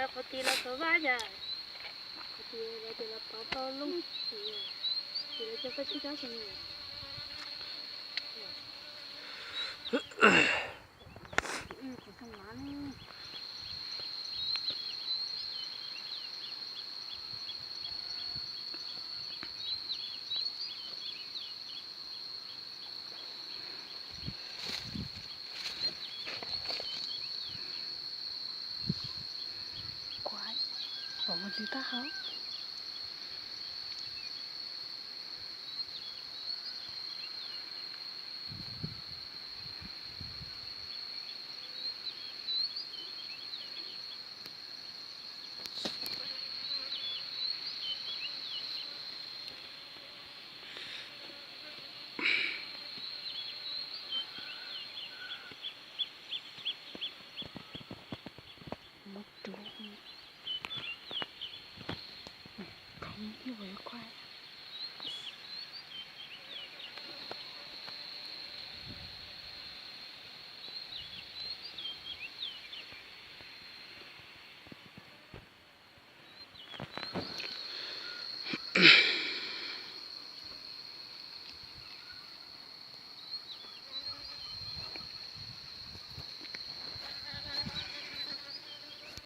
Qhov tid los kov vaj yom, qhov tid los ces los pov tau looj, ces los cog koj tsib rab xwb. Kuv pom mus ntxiv taub hau. Muab rub, khov nyuj yuav khuaj.